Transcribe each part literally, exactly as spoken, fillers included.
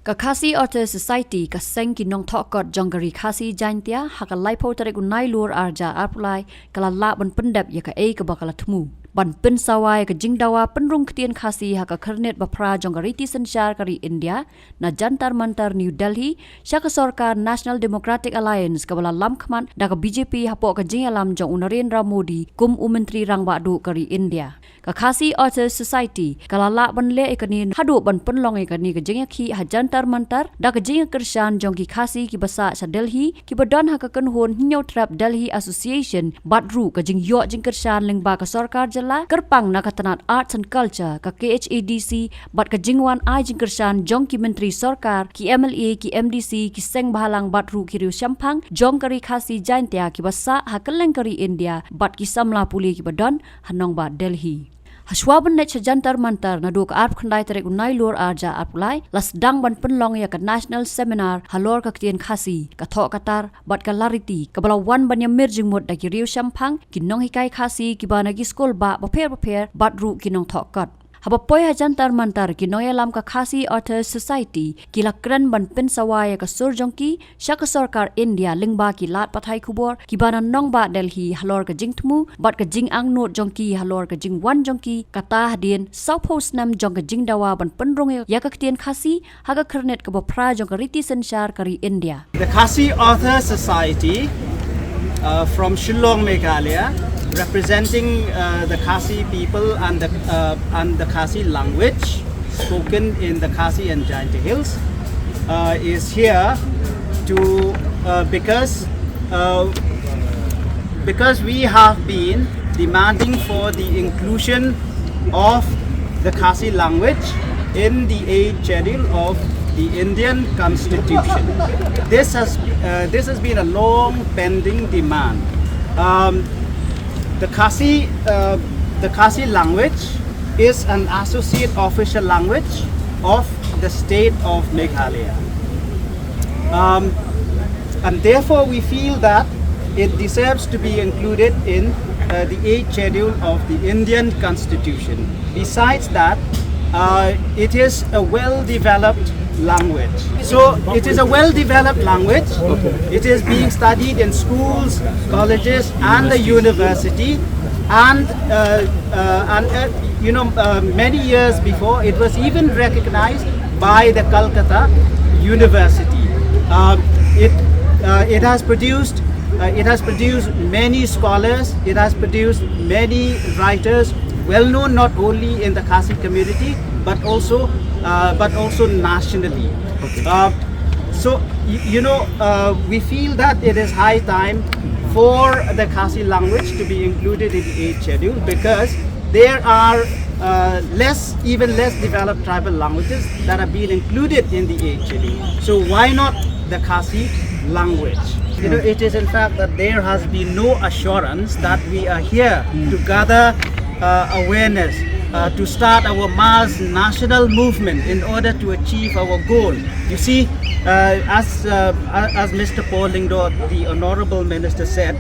Ka Khasi Authors Society, ka seng ki nongthoh kot jong ka ri Khasi Jaintia, ha ka laiphew tarik u Nailur arhajar arphew lai, ka la lah ban pyndep ïa kaei kaba ka la thmu ban pynsawa ïa ka jingdawa pynrung ktien Khasi ha ka khyrnit ba phra jong ka riti synshar ka ri India, na Jantar Mantar New Delhi, sha ka sorkar National Democratic Alliance kaba la lam khmat da ka B J P hapoh ka jingïalam jong u Narendra Modi kum u Myntri Rangbah Duh ka ri India. Ka Khasi Authors Society ka la lah ban leh ïa kane haduh ban pynlong ïa kane ka jingïakhih ha Jantar Mantar da ka jingïakyrshan jong ki Khasi kiba sah sha Delhi, kiba don ha ka kynhun Hynñiewtrep Delhi Association, bad ruh ka jingïoh jingkyrshan lyngba ka sorkar jylla kyrpang na ka tnat Arts and Culture, ka K H A D C, bad ka jingwan ai jingkyrshan jong ki myntri sorkar, ki M L A, ki M D C, ki seng bhalang bad ruh ki riewshemphang jong ka ri Khasi Jaintia kiba sah ha kylleng ka ri India bad ki samla pule kiba don ha nongbah Delhi. Hashwa ban leit sha Jantar Mantar naduh ka arphew khyndai tarik u Nailur arhajar arphew lai, la sdang ban pynlong ïa ka National Seminar halor ka ktien Khasi, ka thoh ka tar bad ka lariti, kaba la wan ban ïamir jingmut da ki riewshemphang, ki nonghikai Khasi kiba na ki skul bah bapher bapher bad ruh ki nongthoh kot. Haba poi ha Jantar Mantar, ki nongïalam ka Khasi Authors Society ki la kren ban pynsawa ïa ka sur jong ki sha ka sorkar India lyngba ki lad pathai khubor kiba na nongbah Delhi halor ka jingthmu bad ka jingangnud jong ki halor ka jingwan jong ki kata hadien sawphew snem jong ka jingdawa ban pynrung ïa ka ktien Khasi ha ka khyrnit kaba phra jong ka riti synshar ka ri India. The Khasi Author Society, uh, from Shillong, Meghalaya, representing, uh, the Khasi people and the, uh, and the Khasi language spoken in the Khasi and Jaintia Hills, uh, is here to, uh, because, uh, because we have been demanding for the inclusion of the Khasi language in the eighth schedule of the Indian Constitution. This has, uh, this has been a long pending demand. Um, the Khasi, uh, the Khasi language is an associate official language of the state of Meghalaya. Um, and therefore, we feel that it deserves to be included in, uh, the eighth schedule of the Indian Constitution. Besides that, uh, it is a well-developed language. So it is a well-developed language. It is being studied in schools, colleges, and the university. And, uh, uh, and, uh, you know, uh, many years before, it was even recognized by the Calcutta University. Um, it, uh, it has produced, uh, it has produced many scholars. It has produced many writers, well known not only in the Khasi community but also, uh, but also nationally. Okay. Uh, so y- you know, uh, we feel that it is high time for the Khasi language to be included in the eighth schedule because there are, uh, less, even less developed tribal languages that have been included in the eighth schedule. So why not the Khasi language? You know, it is in fact that there has been no assurance that we are here to gather, uh, awareness, uh, to start our mass national movement in order to achieve our goal. You see, uh, as, uh, as Mister Paul Lyngdoh, the Honorable Minister, said,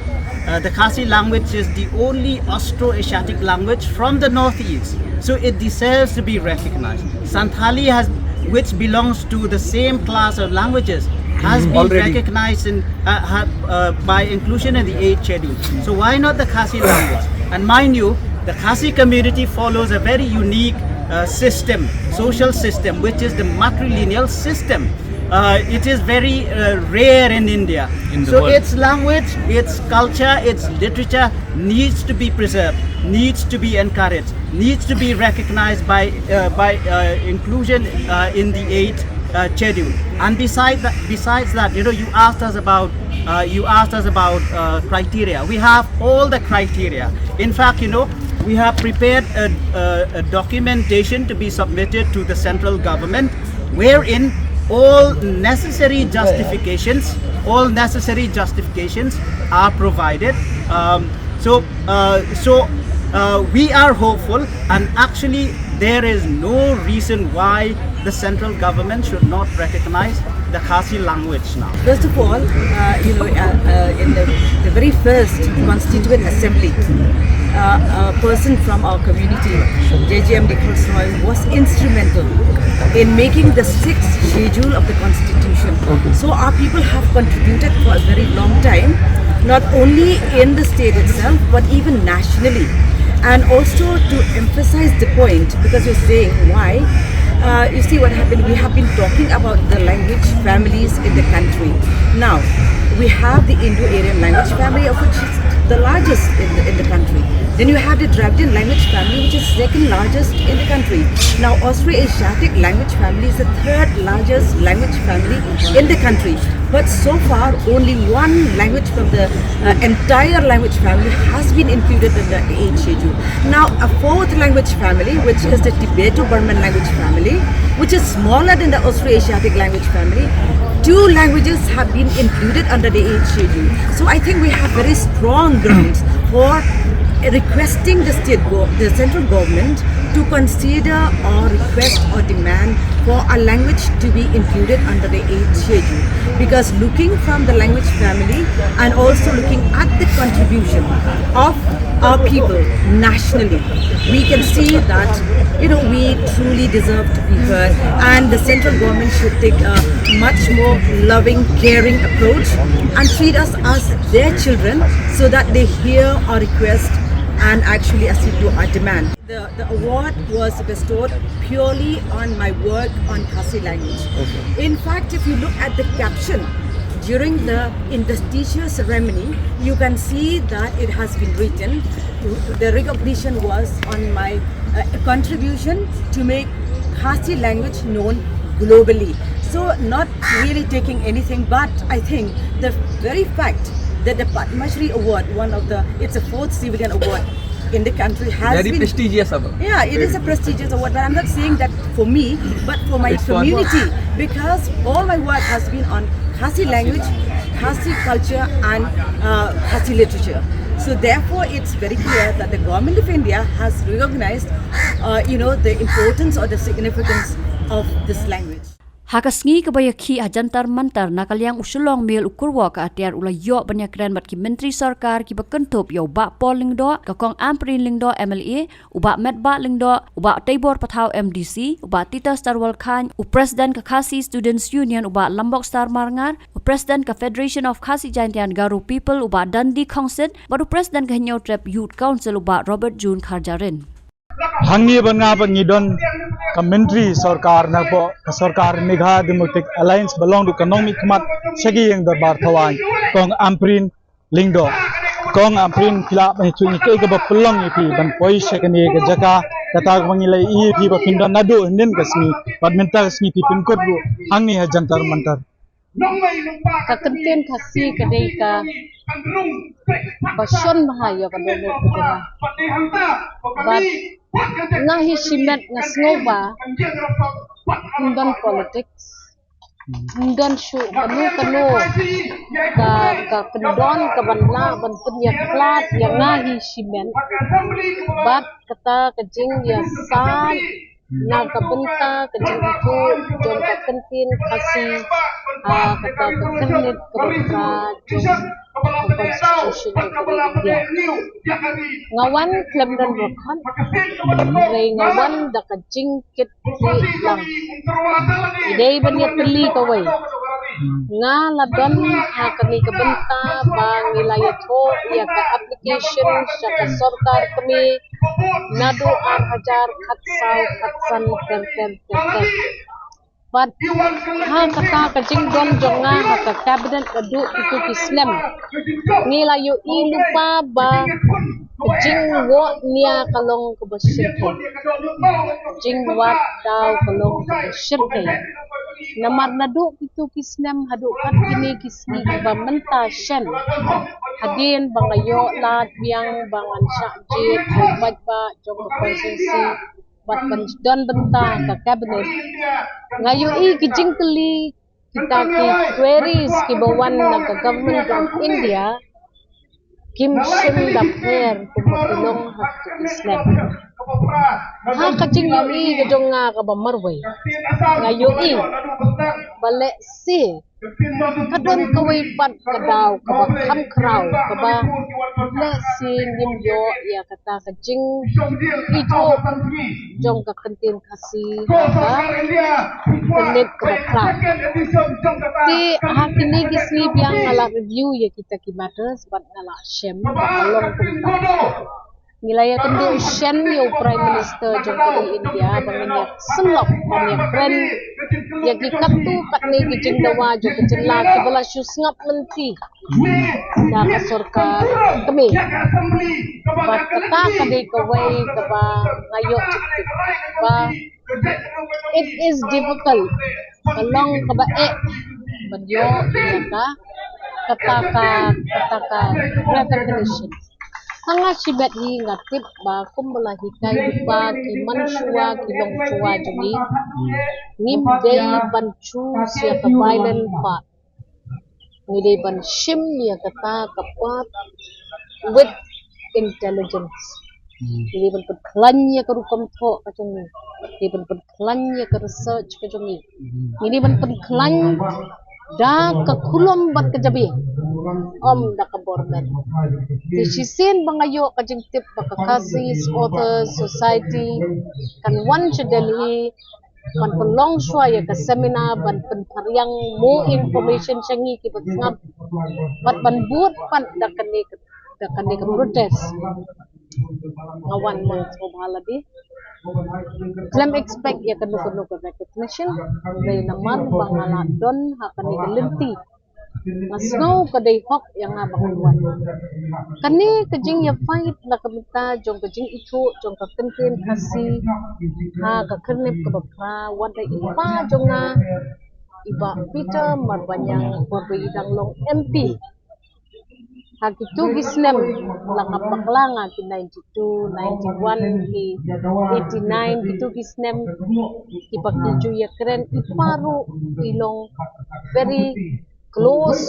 uh, the Khasi language is the only Austro-Asiatic language from the Northeast, so it deserves to be recognized. Santhali has, which belongs to the same class of languages, has been recognized in, uh, ha- uh, by inclusion in the eighth schedule. So why not the Khasi language? And mind you, the Khasi community follows a very unique, uh, system, social system, which is the matrilineal system. Uh, it is very, uh, rare in India. In the so world. Its language, its culture, its literature needs to be preserved, needs to be encouraged, needs to be recognized by, uh, by, uh, inclusion, uh, in the eighth, uh, schedule. And beside that, besides that, you know, you asked us about, uh, you asked us about, uh, criteria. We have all the criteria. In fact, you know, we have prepared a, a, a documentation to be submitted to the central government, wherein all necessary justifications, all necessary justifications are provided. Um, so, uh, so uh, we are hopeful, and actually, there is no reason why the central government should not recognize the Khasi language now. First of all, uh, you know, uh, uh, in the, the very first Constituent Assembly, Uh, a person from our community, J J M Nichols Roy, was instrumental in making the sixth schedule of the Constitution. So our people have contributed for a very long time, not only in the state itself, but even nationally. And also to emphasize the point, because you're saying why, uh, you see what happened, we have been talking about the language families in the country. Now, we have the Indo-Aryan language family, of which is the largest in the, in the country. Then you have the Dravidian language family, which is second largest in the country. Now, Austro-Asiatic language family is the third largest language family in the country. But so far, only one language from the uh, entire language family has been included in the eighth schedule. Now, a fourth language family, which is the Tibeto-Burman language family, which is smaller than the Austro-Asiatic language family, two languages have been included under the eighth schedule. So I think we have very strong grounds for requesting the state go- the central government to consider or request or demand for a language to be included under the eighth schedule. Because looking from the language family and also looking at the contribution of our people nationally, we can see that, you know, we truly deserve to be heard, and the central government should take a much more loving, caring approach and treat us as their children, so that they hear our request and actually accede to our demand. The, the award was bestowed purely on my work on Khasi language. In fact, if you look at the caption during the investiture ceremony, you can see that it has been written. The recognition was on my uh, contribution to make Khasi language known globally. So, not really taking anything, but I think the very fact that the Padma Shri Award, one of the, it's a fourth civilian award in the country, has Very been prestigious award. Yeah, it is a prestigious award, but I'm not saying that for me, but for my It's for community, because all my work has been on Khasi language, Khasi culture, and uh, Khasi literature. So therefore, it's very clear that the government of India has recognized, uh, you know, the importance or the significance of this language. Ha ka sngi kaba ïakhih ha Jantar Mantar na ka liang u Shillong Mail u Kurwok ka atiar u la ïoh ban ïakren bad ki myntri sorkar kiba kynthup ïa u Bah Paul Lyngdoh, ka Kong Ampareen Lyngdoh M L A, u Bah Metbah Lyngdoh, u Bah Teibor Pathaw M D C, u Bah Titus Tarwal Chyne, u President ka Khasi Students Union, u Bah Lambok Star Marngar, u President ka Federation of Khasi Jaintia and Garo People, u Bah Dundee Khongsit, bad u President ka Hynñiewtrep Youth Council, u Bah Robert June Kharjahrin. Hangne ban nga ban ngi don ka myntri sorkar na pdeng ka sorkar Meghalaya Democratic Alliance ba long ruh ka nongmihkhmat sha ki ïing dorbar thawaiñ, Kong Ampareen Lyngdoh. Kong Ampareen, phi lah ban ïathuh ïa ngi kaei kaba pynlong ïa phi ban poi sha kane ka jaka, kata kaba ngi la ïohi ïa phi ba phin don naduh hynnin ka sngi bad mynta ka sngi phi pynkut ruh hangne ha Jantar Mantar. Ka kyntien Khasi ka dei kaba shon bha ïa ka dohnud ka jong nga. Bad nga hi shimet nga sngew ba ym don politics, ym don shuh kano kano ka, ka kyndon kaban lah ban pynïakhlad ïa nga hi shimet. Bad kata ka jingïasaid na ka bynta ka jingithuh jong ka kyntien Khasi ha kata ka khyrnit kaba phra jong ka Constitution jong ka India. Nga wan khlem don rukom, hynrei nga wan da ka jingkit lang. Dei ban ïatylli kawei. Nga la don ha kane ka bynta ba ngi la ïathuh ïa ka application sha ka sorkar kmie naduh ar hajar khatsaw khatsan ter ter ter ter. Bad ha kata ka jingdon jong nga ha ka cabinet naduh kito ki snem, ngi la ïohi lypa ba ka jingwoh nia ka long kaba shyrkhei, jingwad daw ka long kaba shyrkhei. Namar naduh kito ki snem haduh kat kine ki sngi kiba mynta shen, hadien ba nga ïoh lad biang ba ngan shah jied u paidbah jong ka constituency bad ban don bynta ha ka cabinet, nga ïohi ki jingkylli, kita ki queries kiba wan na ka Government of India kim shym da pher kumba ki long ha kito ki snem. Ha ka jingïohi ka jong nga kaba marwei, nga ïohi ba lehse ka don kawei pat ka daw kaba kham khraw kaba lehse ngim ïoh ïa kata ka jingithuh jong ka kyntien Khasi ha ka minit kaba phra. Te ha kine ki sngi biang nga la review ïa kita ki matters bad nga la shem ba ka long kumta. Ngi la ïakynduh shen ïa u Prime Minister jong ka India ba ngin ïa syllok ban ïakren ïa ki katto katne ki jingdawa jong ka jylla kiba la shu sngap lynti da ka sorkar kmie. Bad kata ka dei kawei kaba nga ïoh jingtip ba it is difficult. Ka long kaba eh ban ïoh ïa ka kata ka kata ka recognition. Ha nga shibit hi nga tip ba kumba la hikai lypa ki mynshuwa ki longshuwa jong ngi, ngim dei ban choose ïa ka violent path. Ngi dei ban shim ïa kata ka path with intelligence. Ngi dei ban pynkhlaiñ ïa ka rukom thoh ka jong ngi. Ngi dei ban pynkhlaiñ ïa ka research ka jong ngi. Ngi dei ban pynkhlaiñ da ka khulom bad ka jabieng, ym da ka bor met. Te shisien ba nga ïoh ka jingtip ba ka Khasi Authors Society kan wan sha Delhi ban pynlong shuwa ïa ka seminar ban pynphriang more information sha ngi kiba sngap bad ban bud pat da kane ka da kane ka protest. Nga wan mon sngewbha lade. Khlem expect ïa kano kano ka recognition. Dei namar ba nga la don ha kane ka lynti. Nga sngew ka dei hok ïa nga ba ngan wan. Kane ka jingïa fight na ka bynta jong ka jingithuh jong ka kyntien Khasi ha ka kyrnep kaba phra wat da i pa jong nga, i Bah Peter Marbaniang, uba i dang long M P. Ha kito ki snem la ngam bakla nga, ki ninety-two, ninety-one, ki eighty-nine, kito ki snem kiba ki ju ïakren i pa ruh i long very close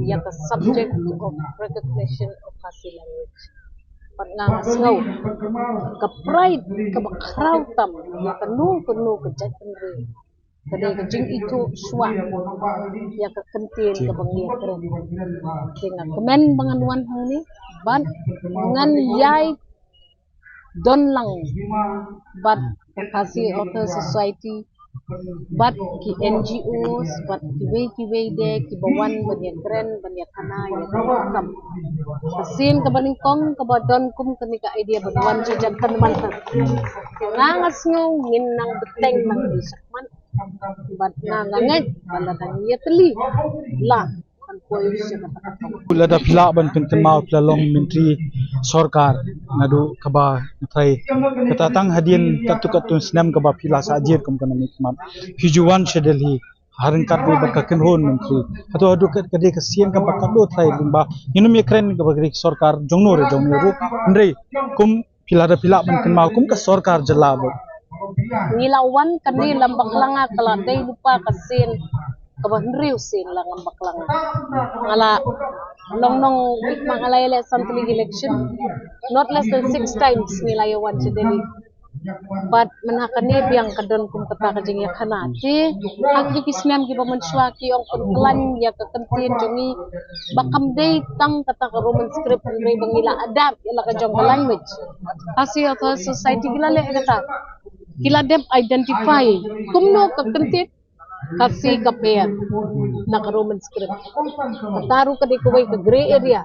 ïa ka subject of recognition of Khasi language. Bad nga nga sngew ka pride kaba khraw tam ïa kano kano ka jaitbynriew. Ka dei ka jingithuh shuwa ïa ka kyntien kaba ngi ïakren. Te nga kmen ba ngan wan hangne bad ngan ïai don lang bad ka Khasi Author Society bad ki N G Os bad kiwei kiwei de kiba wan ban ïakren ban ïakhana ïa ka kam. Ka sien kaba nyngkong kaba don kum kane ka idea ban wan sha Jharkhand mynta. Nga nga sngew ngin nang bteng nang ri shakman. Bad nga nga ngeit ba lada ngi ïatylli la kan poi sha kata ka kam. Lada phi lah ban pynkynmaw phi la long myntri sorkar naduh kaba nga tharai kata tang hadien katto katto snem kaba phi la shah jied kum ka nongmihkhmat, phi ju wan sha Delhi ha ryngkat bad ka kynhun myntri. Hato haduh ka dei ka sien kaba katno tharai lyngba ngin ym ïakren kaba ka dei sorkar jongno re jongno ruh, hynrei kum phi lada phi lah ban kynmaw kum ka sorkar jylla bad. Ngi la wan kane lem bakla nga ka la dei lypa ka sien kaba hynriew sien la ngam bakla nga. Nga la long nongmihkhmat, nga la ïaleh san tylli election, not less than six times ngi la ïa wan sha Delhi. Bad mynha kane biang ka don kum kata ka jingïakhana. Te ha kito ki snem kiba mynshuwa ki ong pynkhlaiñ ïa ka kyntien jong ngi ba kam dei tang kata ka Roman script, hynrei ba ngi la adapt ïa la ka jong ka language. Khasi Author Society ki la leh kata, ki la dep identify kumno ka kyntien Khasi ka pher na ka Roman script. Kata ruh ka dei kawei ka grey area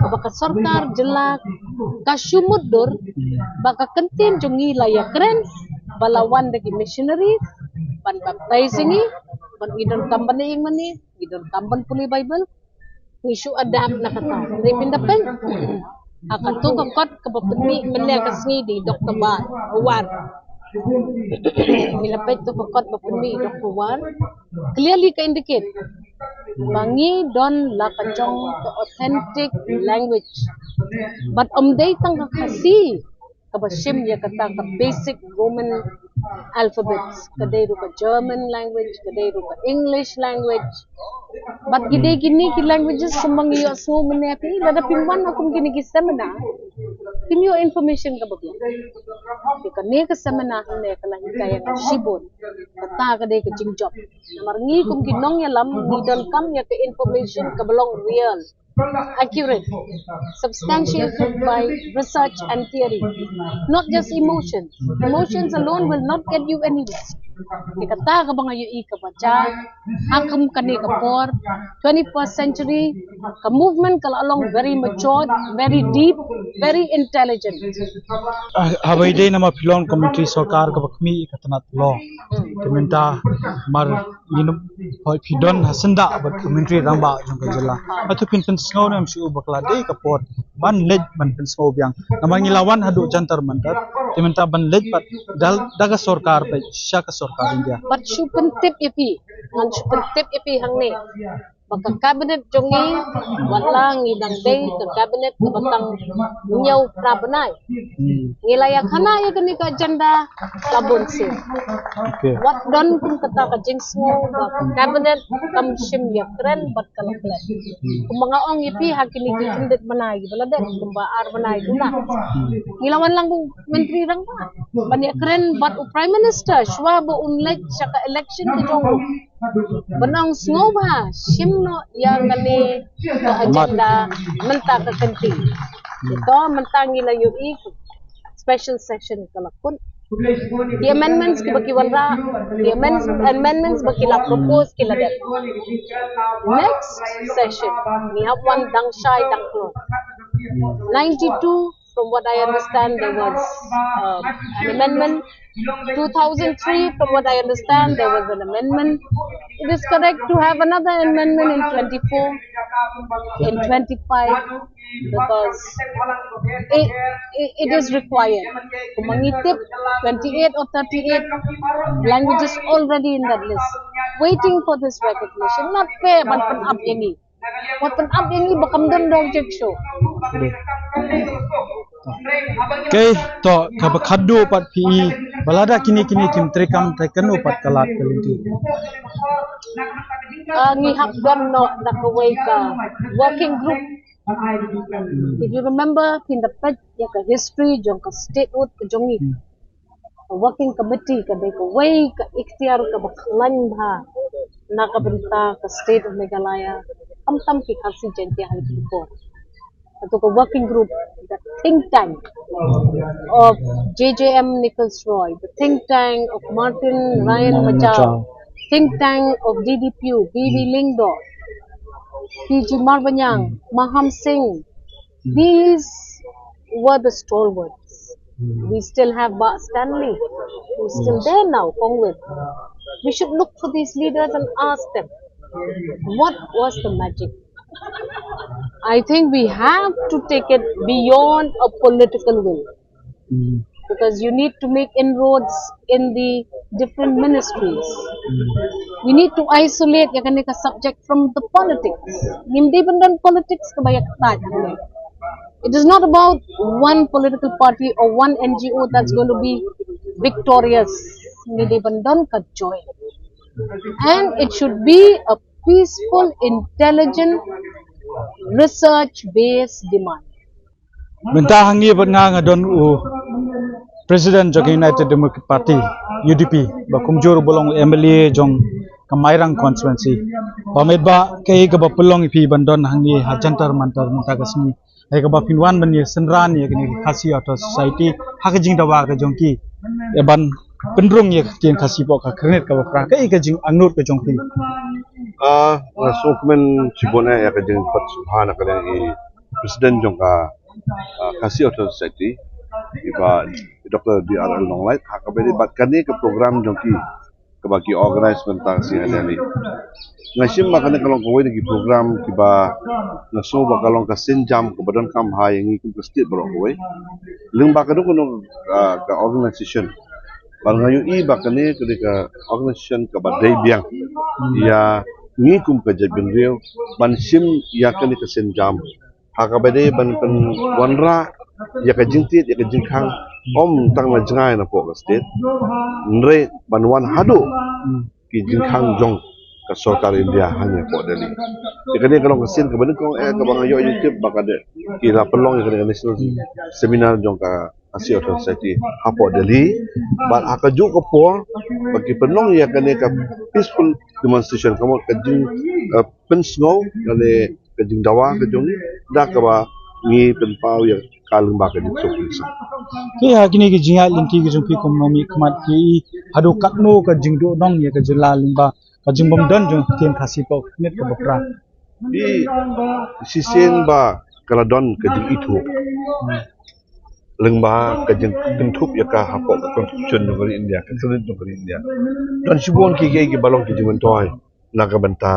kaba ka sorkar jylla ka shu mutdur ba ka kyntien jong ngi la ïakren ba la wan da ki missionary ban baptize ngi, ban ngi donkam ban ïeng mane, ngi donkam ban pule Bible. Ngi shu adapt na kata. Hynrei phin da peit ha kato ka kot kaba pynmih mynne ka sngi da i Doctor War, War. Ngi la peit to ka kot ba pynmih i Doctor War, clearly ka indicate ba ngi don la ka jong ka authentic language. Bad ym dei tang ka Khasi kaba shim ïa kata ka basic Roman alphabets, ka dei ruh ka German language, ka dei ruh ka English language. Bad ki dei kine ki languages kumba ngi ïohsngew mynne, phi lada phi wan ha kum kine ki seminar, Kim ïoh information kaba biang. Te kane ka seminar hangne ka la hikai ïa nga shibun. Kata ka dei ka jingjop. Namar ngi kum ki nongïalam ngi donkam ïa ka information kaba long real, accurate, substantiated by research and theory, not just emotions. Emotions alone will not get you anywhere. Te kata kaba nga ïohi kaba jia ha kum kane ka por, twenty-first century, ka movement ka la long very matured, very deep, very intelligent. Ah, haba ïadei namar phi long ka myntri sorkar kaba khmih ka tnat law. Te mynta mar ïa phi don ha syndah bad ka myntri rangbah jong ka jylla. Hato phin pynsngew ne em shu ba ka la dei ka por ban leit ban pynsngew biang. Namar ngi la wan haduh Jantar Mantar. Te mynta ban leit bad da ka sorkar bad sha ka sorkar India. Bad shu pyntip ïa phi, ngan shu pyntip ïa phi hangne ba ka cabinet jong ngi, wat la ngi dang dei ka cabinet kaba tang hynñiew phra bnai. Hmm. Ngi la ïa khana ïa kane ka agenda ka bun sien. Okay. Wat don kum kata ka jingsngew ba ka cabinet kam shim ïakren bad ka la klet. Hmm. Kumba nga ong ïa phi ha kine ki khyndiat bnai ba la dep kumba ar bnai duna. Hmm. Ngi la wan lang u myntri rangbah ban ïakren bad u prime minister shuwa ba un leit sha ka election ka jong u. Ban ong sngewbha shim noh ïa kane ka agenda mynta ka kynti. Ito mynta ngi la ïohi special session ka la kut. Ki amendments kiba ki wanrah, ki amends-, amendments ba ki la propose ki la dep. Next session ngi hap wan dang shai dang kloi. Ninety-two, from what I understand, there was, uh, an amendment. Two thousand three, from what I understand, there was an amendment. It is correct to have another amendment in twenty-four, in twenty-five, because it, it, it is required. Kumba ngi tip, twenty-eight or thirty-eight languages already in that list, waiting for this recognition. Not fair ban pyn-ap ïa ngi. Wat pyn-ap ïa ngi ba kam don dong jek shuh. Okay, to kaba khadduh pat phi i ba lada kine kine kim treikam treikynnoh pat ka lad ka lynti. Ah, ngi hap don noh da kawei ka working group. If you remember, phin da peit ïa ka history jong ka statehood ka jong ngi. Hmm. Ka working committee ka dei kawei ka ikhtiar kaba khlaiñ bha na ka bynta ka state of Meghalaya, khamtam ki Khasi Jaiñtia Hills ki por. Kato ka working group, the think tank of J J M Nichols Roy, the think tank of Martin Ryan Martin Majau, Majau, think tank of D D P U, B V Lyngdoh, P G Marbaniang, Maham Singh. These were the stalwarts. We still have Bah Stanley, who's still there now, Kongwit. We should look for these leaders and ask them, what was the magic? I think we have to take it beyond a political will. Mm. Because you need to make inroads in the different ministries. Mm. We need to isolate ïa kane ka subject from the politics. Ngim dei ban don politics kaba ïa kata. It is not about one political party or one N G O that's going to be victorious. Ngi dei ban don ka joy. And it should be a peaceful, intelligent, research-based demand. Mynta ha ngi bad nga nga don u President jong ka United Democratic Party, U D P, ba kumjuh u ba long u M L A jong ka Mairang constituency. Ba met ba kaei kaba pynlong ïa phi ban don hangne ha Jantar Mantar mynta ka sngi, kaei kaba phin wan ban ïa synran ïa kane ka Khasi Authors' Society ha ka jingdawa ka jong ki, ïa ban pynrung ïa ka ktien Khasi hapoh ka khyrnit kaba phra, kaei ka jingangnud ka jong phi? Ah, nga sngewkmen shibun eh ïa ka jingkhot sngewbha na ka liang i President jong ka, ah, Khasi Authors' Society, i Bah Doctor D R L Nonglait, ha kaba ïadei bad kane ka program jong ki kaba ki organise mynta ka sngi ha Delhi. Nga shim ba kane ka long kawei na ki program kiba nga sngew ba ka long ka sienjam kaba donkam ha ïa ngi kum ka state baroh kawei. Lyngba kano kano, ah, ka organisation, bad nga ïohi ba kane ka dei ka organisation kaba dei biang ïa ngi kum ka jaitbynriew ban shim ïa kane ka sienjam ha kaba dei ban pynwanrah ïa ka jingtied ïa ka jingkhang, ym tang na jngai napoh ka state, hynrei ban wan haduh ki jingkhang jong ka sorkar India hangne hapoh Delhi. Ïa kane ka long ka sien kaba nyngkong eh kaba nga ïoh ïa u tip ba ka dei ki la pynlong ïa kane ka national seminar jong ka Khasi Authors Society hapoh Delhi. Bad ha kajuh ka por ba ki pynlong ïa kane ka peaceful demonstration, ka mut ka jing, eh, pynsngew lane ka jingdawa ka jong ngi da kaba ngi pynpaw ïa ka lyngba ka jingsuk jingsuk. Ki ha kine ki jingïaid lynti ki jong phi kum u nongmihkhmat, ki haduh katno ka jingduhnong ïa ka jylla lyngba ka jingbym don jong ka ktien Khasi hapoh ka khyrnit kaba phra? Ki shisien ba ka la don ka jingithuh lyngba ka jingkynthup ïa ka hapoh ka constitution jong ka ri India, ka khyrnit jong ka ri India. Don shibun ki, ki, kiba long ki jingmyntoi na ka bynta,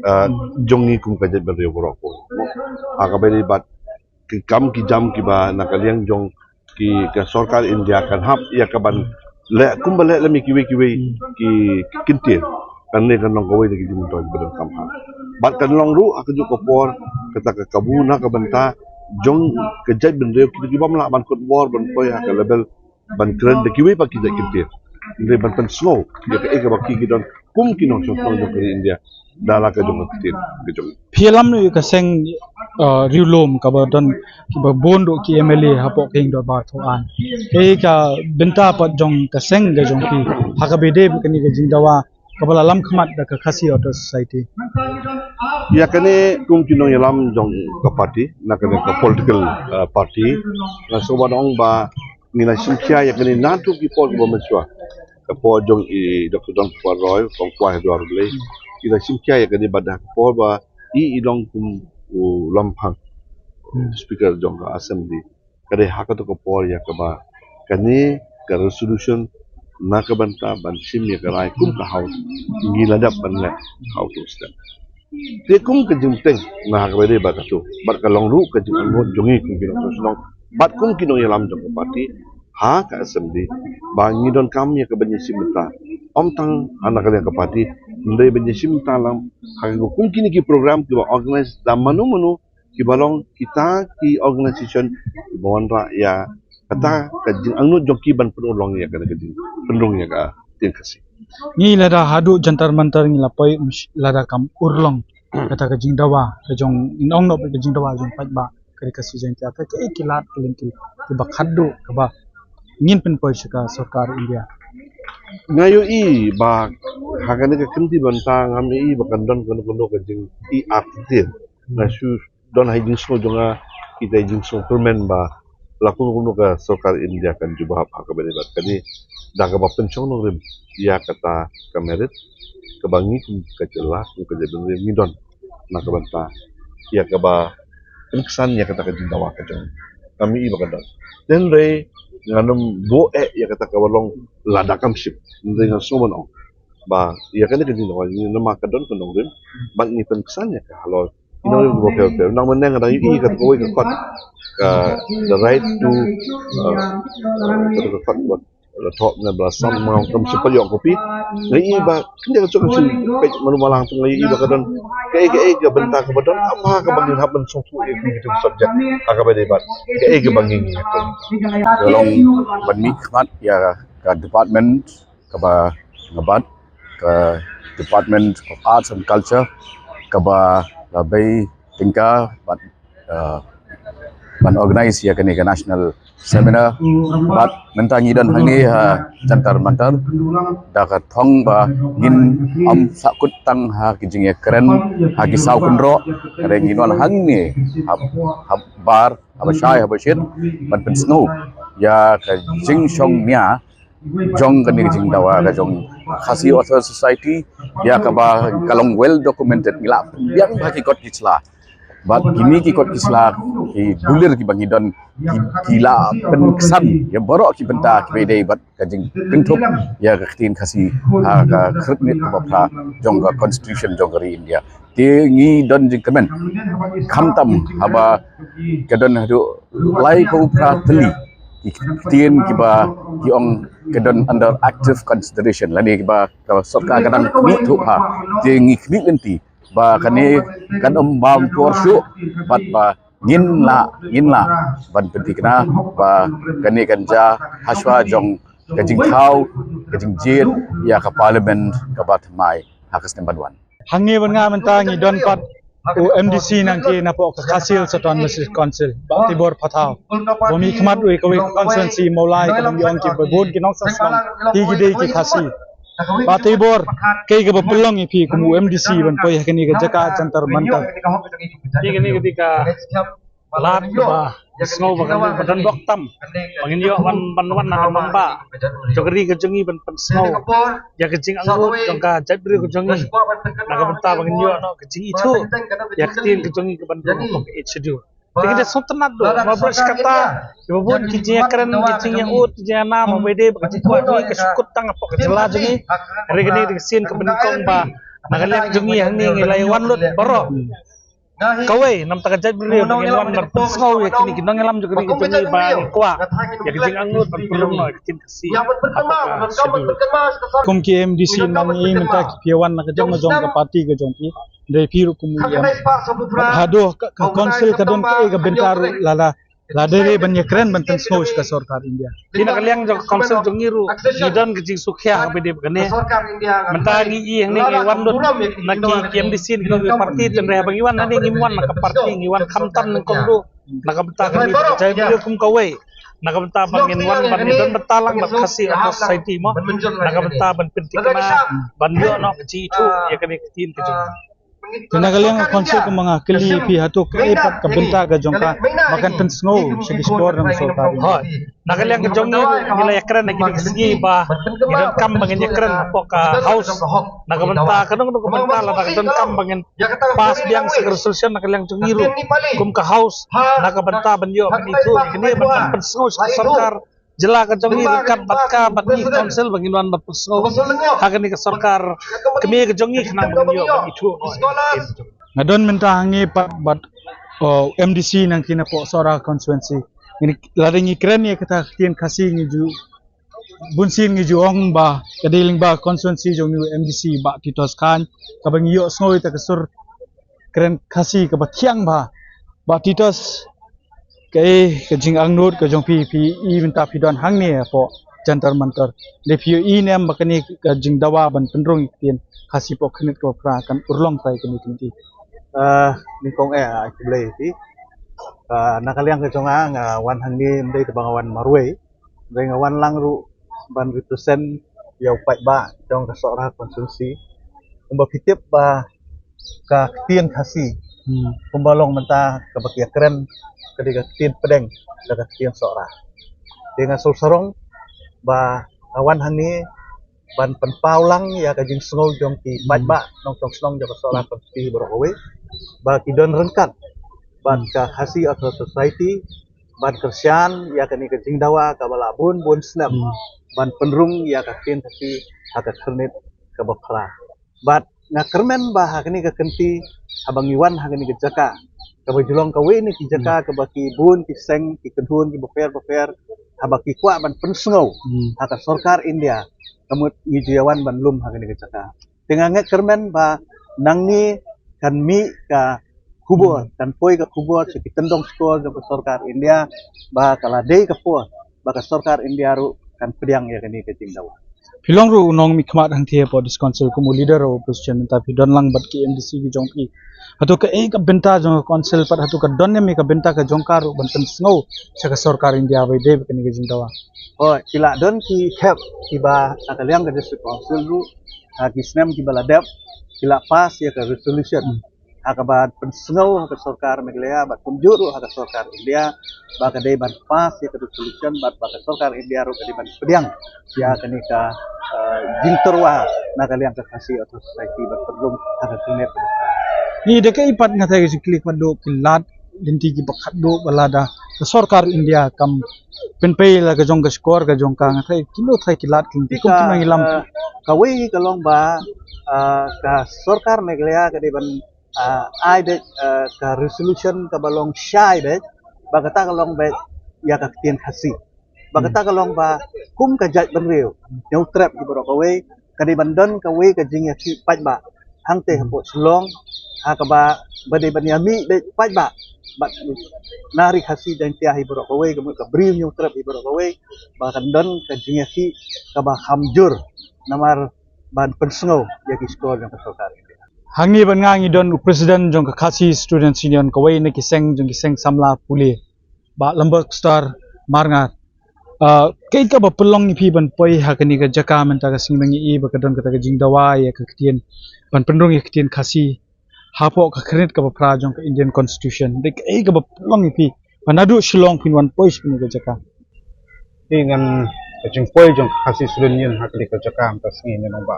ah, jong ngi kum ka jaitbynriew baroh ko. Ha kaba ïadei bad ki kam ki jam kiba na ka liang jong ki, ka sorkar India kan hap ïa ka ban leh kumba leh lem ïa kiwei kiwei ki, ki kyntien. Kane kan long kawei na ki jingmyntoi kiba donkam ha. Bad kan long ruh ha kajuh ka por kata ka kabu na ka bynta jong ka jaitbynriew, kita kibym lah ban kut bor ban poi ha ka level ban kren da kiwei pat ki jait kyntien. Hynrei ban pynsngew ïa kaei kaba ki, ki don kum ki nongshong shnong jong ka ri India da la ka jong ka ktien ka jong. Phi ïalam noh ïa ka seng, uh, Riewlum kaba don kiba bun ruh ki M L A hapoh ka Ïing Dorbar Thawaiñ. Kaei ka bynta pat jong ka seng ka jong phi ha kaba ïadei bad kane ka jingdawa kaba la lam khmat da ka Khasi Authors Society? Ïa kane kum ki nongïalam jong ka party, na kane ka political, uh, party, nga sngewbha ong ba ngi la shim khia ïa kane naduh ki por kiba mynshuwa. Ka por jong i Doctor Don Kwar Roy, Kong Kwai Hydro Blei, ngi la shim khia ïa kane bad ha ka por ba i, i long kum u Lamphang, hmm, speaker jong ka assembly. Ka dei ha kato ka por ïa kaba kane ka resolution na ka bynta ban shim ïa ka rai kum ka House ngi la dep ban leh ha uto u step. Te kum ka jingteng na ha kaba ïadei bad kato, bad ka long ruh ka jingangnud jong ngi kum ki nongshong shnong bad kum ki nongïalam jong ka party ha ka assembly ba ngi donkam ïa ka ban ïashim bynta. Ym tang ha na ka liang ka party, hynrei ban ïashim bynta lang ha ka kum kine ki program kiba organize da mano mano kiba long kita ki organisation kiba wanrah ïa kata ka jingangnud jong ki ban pynurlong ïa ka, ka jingpynrung ïa ka ktien Khasi. Ngi lada haduh Jantar Mantar ngi la poi, um, lada kam urlong kata ka jingdawa ka jong, ngin ong noh ka jingdawa jong paidbah ka ri Khasi Jaiñtia, ka, kaei ki lad ki lynti kiba khatduh kaba ngin pynpoi sha ka sorkar India? Nga ïohi ba ha kane ka kynti bynta ngam ïohi ba kan don kano kano ka jingïarap ktien. Nga shu don ha i jingsngew jong nga, kita i jingsngew kyrmen ba la kumno kumno ka sorkar India kan jubab ha kaba ïadei bad kane da kaba pynshong nongrim ïa kata ka merit kaba ngi kum ka jylla, kum ka jaitbynriew ngi don na ka bynta ïa kaba pynksan ïa kata ka jingdawa ka jong. Ngam ïohi ba ka don. Hynrei ngan ym buh eh ïa kata kaba long lada kam shim. Hynrei nga sngewbha ong ba ïa kane ka jingdawa ngi namar ka don ka nongrim bad ngi pynksan ïa ka halor ki nongrim kiba pher pher. Nang mynne nga dang ïohi ka kawei ka kot, ka the right to, uh, ka kot ba la thoh ne ba la sam, ma kam shu pynïoh copy. Nga ïohi ba kane ka jong ka shu peit mano malang tu, nga ïohi ba ka don kaei kaei ka bynta kaba don, apa kaba ngin hap ban sngewthuh ïa kito ki subject ha kaba ïadei bad kaei kaba ngin ïa ka long ban mihkhmat ïa ka department kaba nga bat, ka Department of Arts and Culture, kaba la bei tyngka bad, uh, ban organize ïa kane ka national seminar. Bad mynta ngi don hangne ha Jantar Mantar da ka thong ba ngin ym sahkut tang ha ki jingïakren ha ki saw kynroh, hynrei ngi don hangne ha, ha bar, haba shai, haba shit ban pynsngew ïa ka jingshong nia jong kane ka jingdawa ka jong Khasi Authors Society, ïa kaba ka long well documented, ngi la pynbiang bha ki kot ki sla. Bad kine ki kot ki sla ki dulir kiba ngi don ki, ki la pynksan ïa baroh ki bynta kiba ïadei bad ka jingkynthup ïa ka ktien Khasi ha ka khyrnit kaba phra jong ka constitution jong ka ri India. Te ngi don jingkmen khamtam haba ka don haduh laiphew phra tylli ki ktien kiba ki ong ka don under active consideration lane kiba ka sorkar ka dang khmih thuh ha. Te ngi khmih lynti ba kane kan ym bam por shuh bad ba ngin lah, ngin lah ban pynthikna ba kane kan jia hashwa jong ka jingthaw ka jingjied ïa ka parliament kaba thymmai ha ka snem ban wan. Hangne bad nga mynta ngi don pat u M D C nangkiew napoh ka Khasi Hills Autonomous Council, Bah Tibor Pathaw. Ba mih khmat u ïa kawei ka constituency Mawlai kaba ngi ong ki ba bun ki nongshong shnong ki dei ki Khasi. Bah Tibor, kaei kaba pynlong ïa phi kum u M D C ban poi ha kane ka jaka Jantar Mantar? Ïa kane ka dei ka lad ba sngew ba kan ba don bok tam ba ngin ïoh ban ban wan na ka nongbah jong ka ri ka jong ngi ban pynsngew ïa ka jingangnud jong ka jaitbynriew ka jong ngi. Na ka bynta ba ngin ïoh noh ka jingithuh ïa ka ktien ka jong ngi ka ban rung hapoh ka Eighth Schedule. Te ngi da sngewtynnat duh ba bun shi katta kiba bun ki jingïakren, ki jingïaud, ki jingïanam ba dei ba ka jingkwah jong ngi ka shu kut tang hapoh ka jylla jong ngi. Hynrei kane ka dei ka sien kaba nyngkong ba na ka liang jong ngi hangne ngi la ïa wan lut baroh. Kawei namar ka jaitbynriew ba ngin wan ban pynsngew ïa kine ki nongïalam jong ka ri ka jong ngi ba ngi kwah ïa ka jingangnud ban pynrung noh ïa ka ktien Khasi hapoh ka Schedule. Kum ki M D C nangkiew mynta ki phi wan na ka jong ka jong ka party ka jong phi. Hynrei phi ruh kum u M D C haduh ka, ka council ka don kaei ka bynta ruh lada lada dei ban ïakren ban pynsngew sha ka sorkar India? Te na ka liang jong ka council jong ngi ruh ngi don ka jingsngewkhia kaba dei ba kane. Mynta ngi ïohi hangne ngi wan lut na ki, ki M D C na ki party, hynrei haba ngi wan hangne ngim wan na ka party, ngi wan khamtam nyngkong duh na ka bynta kane ka jaitbynriew kum kawei. Na ka bynta ba ngin wan ban ïadon bynta lang bad Khasi Authors' Society mo. Na ka bynta ban pynthikna ban ïoh noh ka jingithuh ïa kane ka ktien ka jong ngi. Te na ka liang ka council kumba nga kylli phi, hato kaei pat ka bynta ka jong ka ba kan pynsngew sha ki shkor jong ka sorkar? Hooid. Na ka liang ka jong ngi ruh ngi la ïakren ha kine ki sngi ba ngi donkam ba ngin ïakren hapoh ka House. Na ka bynta kano kano ka bynta lada ka donkam ba ngin pass biang sa ka resolution na ka liang jong ngi ruh kum ka House. Na ka bynta ban ïoh ban ithuh ïa kine ba kan pynsngew sha ka sorkar jylla ka jong ngi ryngkat bad ka, bad ngi council ba ngin wan ban pynsngew ha kane ka sorkar kmie ka jong ngi khnang ba ngin ïoh ban ithuh noh. Nga don mynta hangne pat bad, oh, M D C nangkiew napoh Sohra constituency. Ngi, lada ngi kren ïa kata ka ktien Khasi ngi ju, bunsien ngi ju ong ba ka dei lyngba constituency jong une u M D C Bah Titos Chyne kaba ngi ïohsngew ïa kata ka sur kren Khasi kaba thiang bha. Bah Titos, kaei ka jingangnud ka jong phi, phi i mynta phi don hangne hapoh Jantar Mantar? Lada phi ïohi ne em ba kane ka jingdawa ban pynrung ïa ka ktien Khasi hapoh ka khyrnit kaba phra kan urlong trai kane ka lynti? Ah, nyngkong eh, ah, khublei phi. Ah, na ka liang ka jong nga, nga wan hangne ym dei tang ba nga wan marwei. Hynrei nga wan lang ruh ban represent ïa u paidbah jong ka Sohra constituency. Kumba phi tip ba ka ktien Khasi, hmm, kumba long mynta kaba ki ïakren ka dei ka ktien pdeng da ka ktien Sohra. Te nga sngewsarong ba nga wan hangne ban pynpaw lang ïa ka jingsngew jong ki, hmm, paidbah nongshong shnong jong ka Sohra constituency baroh kawei ba ki don ryngkat bad, hmm, ka Khasi Authors' Society ban kyrshan ïa kane ka jingdawa kaba la bun bun snem, hmm, ban pynrung ïa ka ktien Khasi ha ka khyrnit kaba phra. Bad nga kyrmen ba ha kane ka kynti haba ngi wan ha kane ka jaka kaba ju long kawei na ki jaka, hmm, kaba ki bun ki seng ki kynhun kiba pher bapher haba ki kwah ban pynsngew, hmm, ha ka sorkar India, ka mut ngi ju ïa wan ban lum ha kane ka jaka. Te nga ngeit kyrmen ba nangne kan mih ka khubor, hmm, kan poi ka khubor sha ki tyndong shkor jong ka sorkar India ba ka la dei ka por ba ka sorkar India ruh kan pdiang ïa kane ka jingdawa. Phi long ruh u nongmihkhmat hangtei hapoh District Council kum u leader of opposition, mynta phi don lang bad ki M D C ki jong phi. Hato kaei ka bynta jong ka council pat, hato ka don ne em ïa ka bynta ka jong ka ruh ban pynsngew sha ka sorkar India ba dei bad kane ka jingdawa? Oh, ki la don ki khep kiba na ka liang ka District Council ruh ha ki snem kiba la dep ki la pass ïa ka resolution, hmm, ha kaba pynsngew ha ka sorkar Meghalaya bad kumjuh ruh ha ka sorkar India ba ka dei ban pass ïa ka resolution bad ba ka sorkar India ruh ka dei ban pdiang ïa kane ka, eh, jingtyrwa na ka liang ka Khasi Authors' Society ban pynrung ha ka khyrnit. Ni da kaei pat nga tharai ka jingkylli kaba dei ki lad lynti kiba khatduh ba lada ka sorkar India kam pynpei la ka jong ka shkor ka jong ka, nga tharai kino tharai ki lad ki lynti kum kino ngi lam. Eh, kawei ka long ba, eh, ka sorkar Meghalaya ka dei ban, eh, ai beit, eh, ka resolution kaba long shai beit ba kata ka long beit ïa ka ktien Khasi. Ba kata ka long ba kum ka jaitbynriew Hynñiewtrep hi baroh kawei ka dei ban don kawei ka jingïakhih paidbah hangtei hapoh Shillong ha kaba ba dei ban ïa mih beit paidbah bad na ri Khasi Jaiñtia hi baroh kawei, ka mut ka briew Hynñiewtrep hi baroh kawei ba kan don ka jingïakhih kaba kham jur namar ban pynsngew ïa ki shkor jong ka sorkar India. Hangne bad nga ngi don u president jong ka Khasi Students Union, kawei na ki seng jong ki seng samla pule, Bah Lambok Star Marngar. Ah, kaei kaba pynlong ïa phi ban poi ha kane ka jaka mynta ka sngi, ba ngi i ba ka don kata ka jingdawa ïa ka ktien, ban pynrung ïa ka ktien Khasi hapoh ka khyrnit kaba phra jong ka Indian Constitution? Dei kaei kaba pynlong ïa phi ba naduh Shillong phin wan poi sha kane ka jaka? Te ngan, ka jingpoi jong ka Khasi Students Union ha kane ka jaka mynta ka sngi, ngan ong ba,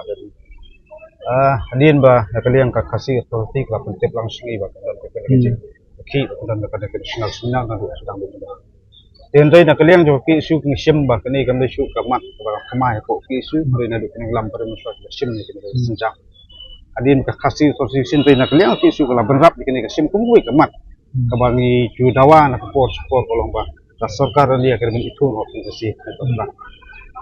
ah, hadien ba na ka liang ka Khasi Authority ka la pyntip lang sha ngi ba ka don ka, ka, ka, hmm, jing, ka, ka don ka, ka national seminar naduh sdang. Te hynrei na ka liang jong ka K S U ngi shim ba kane kam dei shuh ka mat kaba la kmai hapoh K S U, hynrei naduh kane ka lam ba rim shwa ba shim ne kane ka, hmm, sienjam. Hadien ka Khasi Authority, hynrei na ka liang K S U ka la bynrap ïa kane ka shim kum kawei ka mat, hmm, kaba ngi ju dawa na ka por sha ka por, ka long ba ka sorkar India ka dei ban ithuh noh ïa ka Khasi.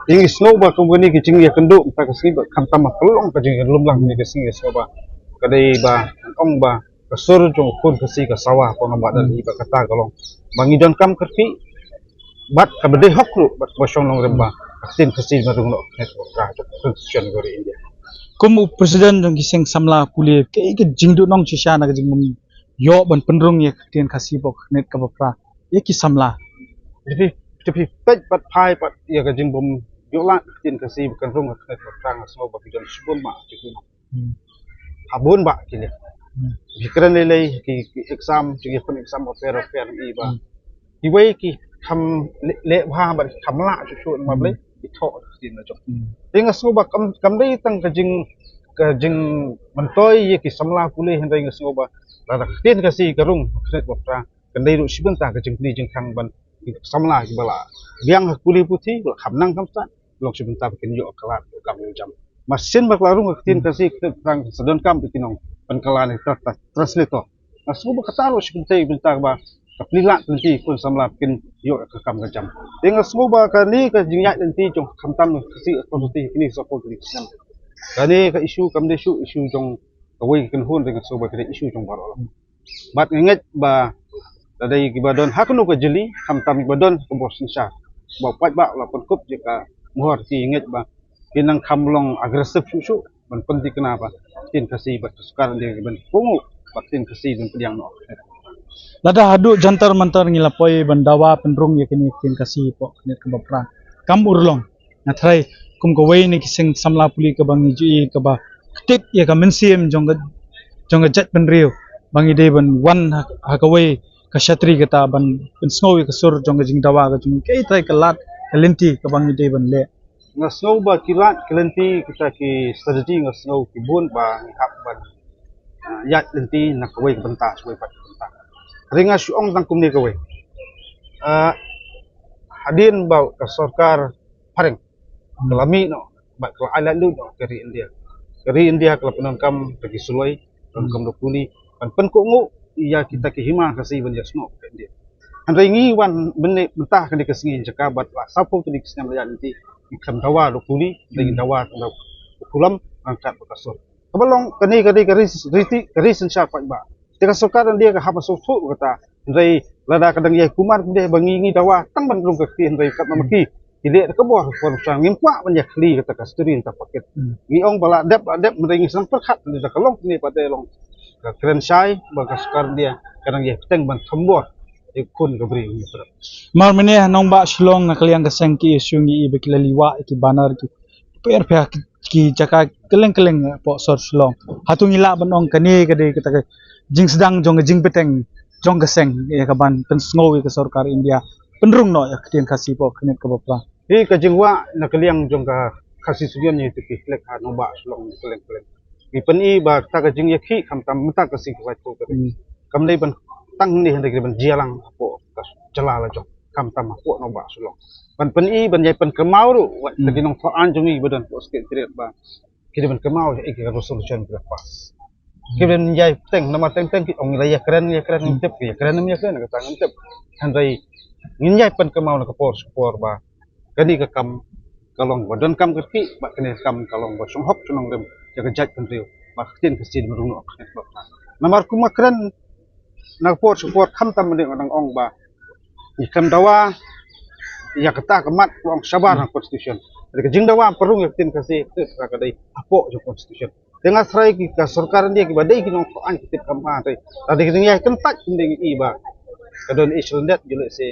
Te ngi sngew ba kum kane ka jingïakynduh mynta ka sngi ba khamtam ba ka long ka jingïalumlang kane ka sngi, ngi sngew ba ka dei ba, ong ba ka sur jong u khun Khasi ka sawa hapoh Nongbah Delhi, ba kata ka long ba ngi donkam kyrkieh bad kaba dei hok ruh bad kaba shong nongrim ba ka ktien Khasi ban rung noh ha ka khyrnit kaba phra jong ka Constitution ka ri India. Kum u president jong ki seng samla pule, kaei ka jingduhnong shisha na ka jingmut ïoh ban pynrung ïa ka ktien Khasi hapoh ka khyrnit kaba phra ïa ki samla? Te phi, te phi peit bad phai bad ïa ka jingbym ïoh lad ka ktien Khasi ba kan rung ha ka khyrnit kaba phra, nga sngew ba ki don shibun ma ki, hmm, ha bun ba ki leh. Hmm. Ki kren lei lei ki, ki exam, ki khun exam bapher bapher, i ba, hmm, kiwei ki kham leh, leh bha bad ki kham lah shuh shuh namar, hmm, balei? Ki thoh ka ktien la jong. Hmm. Te nga sngew ba kam, kam dei tang ka jing, ka jingmyntoi ïa ki samla pule, hynrei nga sngew ba lada ka ktien Khasi ka rung ha ka khyrnit kaba phra, kan dei ruh shi bynta ka jingpyni jingkhang ban ki samla kiba la biang ha ka pule puthi, ba la kham nang kham stad, long shi bynta ba kin ïoh ka lad ïoh kam ïoh jam. Mar shen ba ka la rung ka ktien Khasi, ka ktien Khasi sa donkam ïa ki nongpynkylla ne tra-, tra-, translator. Nga sngew ba kata ruh shi bynta, bynta ba ka plie lad lynti khun samla ba kin ïoh ka kam ka jam. Te nga sngew ba kane ka jingïaid lynti jong, khamtam Khasi Authority kine ki saw phew tylli ki snem, kane ka issue kam dei shuh issue jong kawei ka kynhun, te nga sngew ba ka dei issue jong baroh. Bad nga ngeit ba lada dei kiba don ha kano ka jylliew, khamtam kiba don ha ka bor synshar, ba u paidbah u la pynkup ïa ka mohor, te nga ngeit ba kin nang kham long aggressive shuh shuh ban pynthikna ba ka ktien Khasi bad ka sorkar India ka ban kohnguh ba ka ktien Khasi ban pdiang noh. Lada haduh Jantar Mantar ngi la poi ban dawa pynrung ïa kane ka ktien Khasi hapoh ka khyrnit kaba phra, kam urlong. Nga tharai kum kawei na ki seng samla pule kaba ngi ju i kaba ktik ïa ka mynsiem jong ka, jong ka jaitbynriew, ba ngi dei ban wan ha, ha kawei ka shatri kata ban pynsngew ïa ka sur jong ka jingdawa ka jong ngi, kaei trai ka lad ka lynti kaba ngi dei ban leh? Nga sngew ba ki lad ki lynti kita ki strategy, nga sngew ki bun ba ngi hap ban, ah, ïaid lynti na kawei ka bynta sha kawei pat ka bynta. Hynrei nga shu ong tang kumne kawei. Ah, hadien ba ka sorkar phareng ka la mih noh bad ka la ai laitluid noh ka ri India, ka ri India ka la pyndonkam da ki suloi, pyndonkam da kuli ban pynkohnguh ïa kita ki hima Khasi ban ïasnoh ka India. Hynrei ngi wan mynne mynta kane ka sngi jaka bad la saw phew tylli ki snem la ïaid lynti, ngi khlem dawa da kuli, ngi dawa da u kulam ryngkat bad ka sur. Kaba long kane ka dei ka ri, ri, ka ri synshar paidbah. Te ka sorkar India ka hap ban sngewthuh kata. Hynrei lada ka dang ïai kumar kumne ba ngi, ngi dawa tang ban rung ka kti, hynrei katba ma ki ki leh da ka bor ka bor, ngim kwah ban ïakhli kata ka sturi nta paket. Hmm. Ngi ong ba la dep, la dep, hynrei ngi sdang pyrkhat lada ka long kane pat, te long ka kren shai ba ka sorkar India ka dang ïai bteng ban thombor ïa u khun ka briew. Mar mynne ha nongbah Shillong na ka liang ka seng K S U ngi i ba ki la liwah ïa ki banner ki pher pher ki, ki jaka kylleng kylleng hapoh sor Shillong. Hato ngi lah ban ong kane ka dei kata ka jingsdang jong ka jingbteng jong ka seng ïa ka ban pynsngew ïa ka sorkar India pynrung noh ïa ka ktien Khasi hapoh ka khyrnit kaba phra? Hi ka jingwah na ka liang jong ka Khasi Students Union ïa ki khlek ha nongbah Shillong kylleng kylleng. Ngi pyni ba kata ka jingïakhih khamtam mynta ka sngi ka laiphew tarik, hmm, kam dei ban tang hangne, hynrei ka dei ban jia lang hapoh ka jylla la jong, khamtam hapoh nongbah Shillong. Ban pyni, ban ïai pynkynmaw ruh wat, hmm, ki nongthoh aiñ jong ngi ba don hapoh Secretariat ba ki dei ban kynmaw ïa ki resolution ki la pass. Ki dei ban ïai bteng, namar teng teng ki ong la ïakren, ïakren ngim tip, ïakren ngim ïakren, kata ngim tip. Hynrei ngin ïai pynkynmaw na ka por sha ka por ba kane ka kam ka long ba donkam kyrkieh, ba kane ka kam ka long ba shong hok shong nongrim ïa ka jaitbynriew, ba ka ktien Khasi dei ban rung noh. Namar kum nga kren na ka por sha ka por, khamtam mynne nga dang ong ba ngi khlem dawa ïa kata ka mat ka long shabar ha Constitution. Ka jingdawa pynrung ïa ka ktien Khasi ka dei hapoh jong Constitution. Te nga tharai ki ka sorkar India kiba dei ki nongthoh aiñ ki tip kam ah te. Lada ki dang ïai kyntait kum dei ngi i ba ka don i shlyndet ju leh se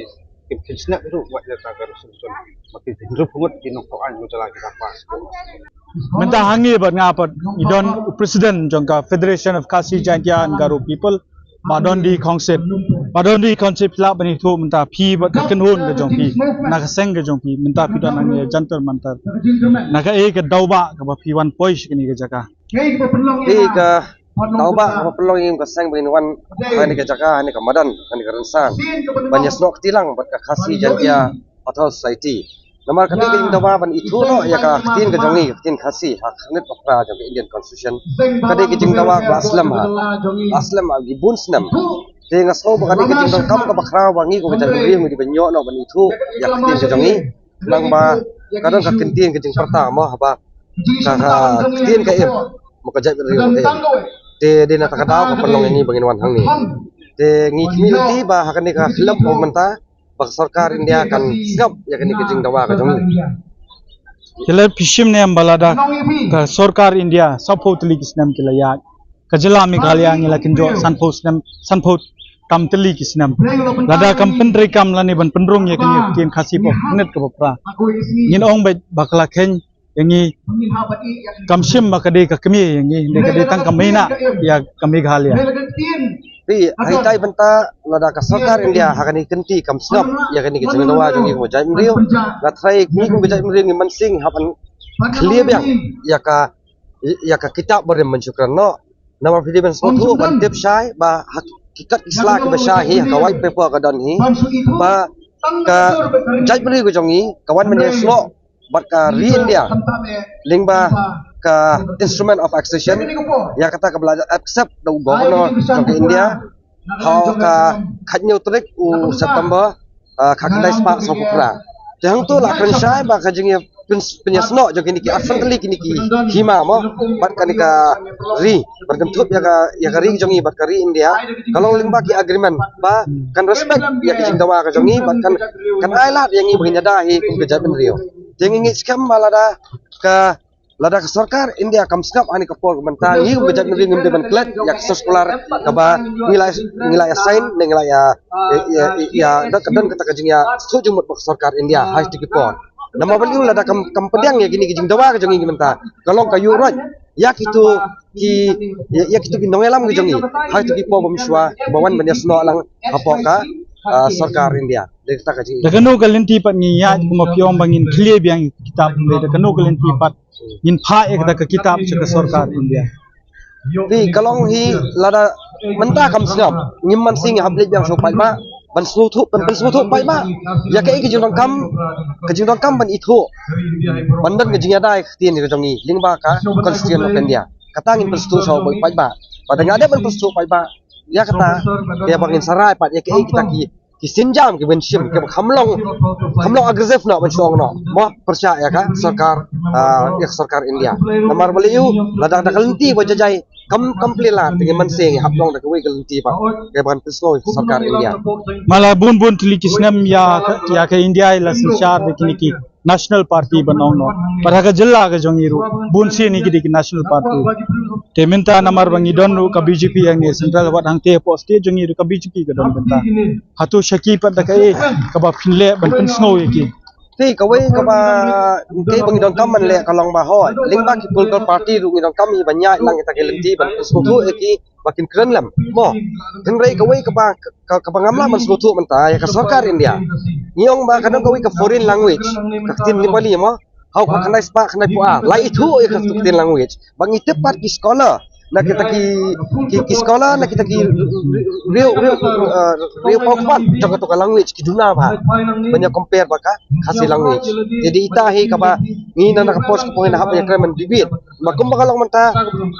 kim pynsnep ruh wat ïa ka resolution. Ba ki hynriew phew ngut ki nongthoh aiñ Mawjala ki da pass. Mynta ha ngi bad nga pat ngi don u president jong ka Federation of Khasi Jaintia and Garo People. Bah Dundee Khongsit. Bah Dundee Khongsit, phi lah ban ïathuh mynta phi bad ka kynhun ka jong phi, na ka seng ka jong phi, mynta phi don hangne Jantar Mantar. Na kaei ka daw ba kaba phi wan poi sha kane ka jaka? Phi, ka daw ba kaba pynlong ïa ngi ka seng ba ngin wan ha kane ka jaka, ha kane ka madan, ha kane ka rynsan, ban ïasnoh kti lang bad ka Khasi Jaintia Pathar Society. Namar ka dei ka jingdawa ban ithuh noh ïa ka ktien ka jong ngi, ka ktien Khasi, ha ka khyrnit ba phra jong ka Indian Constitution. Ka dei ka jingdawa kaba slem ha, ba slem ha ki bun snem. Te nga sngew ba ka dei ka jingdonkam kaba khraw ba ngi kum ka jaitbynriew ngi dei ban ïoh noh ban ithuh ïa ka ktien ka jong ngi. Nang ba ka don ka ktien ka jingpyrta mo, haba ka, ka ktien ka im, mo ka jaitbynriew ka im. Te dei na kata ka daw ka pynlong ïa ngi ba ngin wan hangne. Te ngi khmih lynti ba ha kane ka khyllem ba mynta ba ka sorkar India kan sngap ïa kane ka jingdawa ka jong ngi. Ki la phi shim ne em ba lada ka sorkar India saphew tylli ki snem ki la ïaid, ka jylla Meghalaya ngi la kynjoh sanphew snem, sanphew tam tylli ki snem. Lada kam pyntreikam lane ban pynrung ïa kane ka ktien Khasi ha ka khyrnit kaba phra, ngin ong ba, ba ka la kheiñ ïa ngi, kam shym ba ka dei ka kmie ïa ngi, dei ka dei tang ka maina ïa ka Meghalaya. Phi, ha itai bynta lada ka sorkar India ha kane ka kynti kam sngap ïa kane ka jingdawa jong ngi kum ka jaitbynriew, nga tharai ngi kum ka jaitbynriew ngi mynsiem hap ban khlieh biang ïa ka, ïa ka kitab barim ban shu kren noh. Namar phi dei ban sngewthuh ban tip shai ba ha ki kat ki sla kiba shai hi, ha ka white paper ka don hi, ba ka jaitbynriew ka jong ngi ka wan ban ïasnoh bad ka ri India lyngba ka Instrument of Accession, ïa kata kaba la accept da u Governor jong ka India ha ka khathynñiew tarik u September, ah, khatkhyndai spah sawphew phra. Te hangto la kren shai ba ka jingïa pyn-, pynïasnoh jong kine ki arphew tylli kine ki hima mo, bad kane ka ri, bad kynthup ïa ka, ïa ka ri jong ngi bad ka ri India, ka long lyngba ki agreement ba kan respect ïa ka jingdawa ka jong ngi, bad kan, kan ai lad ïa ngi ba ngin ïada hi kum ka jaitbynriew. Te ngi ngeit skhem ba lada ka, lada ka sorkar India kam sngap ha kane ka por, mynta ngi kum ka jaitbynriew ngim dei ban klet ïa ka circular kaba ngi la, ngi la ïa sign ne ngi la ïa, ïa, ïa, ïa, don ka, don kata ka jingïa sngewthuh jingmut bad ka sorkar India ha kito ki por. Namar balei lada kam, kam pdiang ïa kine ki jingdawa ka jong ngi mynta, ka long ka ïuh roit ïa kito ki, ïa, ïa kito ki nongïalam ka jong ngi ha kito ki por ba mynshuwa ba wan ban ïasnoh lang hapoh ka, ah, sorkar India. Dei kata ka jing. Da kano ka lynti pat ngin ïaid, kumba phi ong ba ngin khlieh biang ïa ka kitab, da kano ka lynti pat ngin phah ïa kata ka kitab sha ka sorkar India? Phi, ka long hi lada mynta kam sngap, ngim mynsiem ngi hap leit biang sha u paidbah ban sngewthuh, ban pynsngewthuh paidbah ïa kaei ka jingdonkam, ka jingdonkam ban ithuh, ban don ka jingïada ïa ka ktien ka jong ngi lyngba ka Constitution of India. Kata ngin pynsngewthuh sha u paidbah. Bad nga dei ban pynsngewthuh paidbah ïa kata, ïa ba ngin sarai pat ïa kaei kita ki, ki sienjam kiba ngin shim, kiba kham long, kham long aggressive noh ban shu ong noh mo pyrshah ïa ka sorkar, ah, ïa ka sorkar India. Namar balei, lada da ka lynti ba jai jai kam, kam plie lad, te ngim mynsiem ngi hap long da kawei ka lynti pat kaba ngan pynsngew ïa ka sorkar India. Mala bun bun tylli ki snem ïa ka, ïa ka India i la synshar da kine ki National Party ban ong noh. Bad ha ka jylla ka jong ngi ruh bun sien hi ki dei ki National Party. Te mynta namar ba ngi don ruh ka B J P hangne central, wat hangte hapoh state jong ngi ruh ka B J P ka don bynta. Hato sha ki pat da kaei kaba phin leh ban pynsngew ïa ki? Te kawei kaba, kaei ba ngi donkam ban leh ka long ba hooid, lyngba ki political party ruh ngi donkam hi ban ïaid lang ïa kita ki lynti ban pynsngewthuh ïa ki ba kin kren lem mo. Hynrei kawei kaba, ka, kaba ngam lah ban sngewthuh mynta ïa ka sorkar India, ngi ong ba ka don kawei ka foreign language, ka ktien Nepali mo. Ha u khatkhyndai spah khyndaiphew ar la ithuh ïa ka ktien language. Ba ngi tip pat ki scholar na kita ki, ki, ki scholar na kita ki riew, riew, eh, riew pawkhmat jong kato ka language ki duna bha ban ïa compare bad ka Khasi language. Te dei ita hi kaba ngi na, na ka pos ka poi na hap ïa kren ban debate. Ba kumba ka long mynta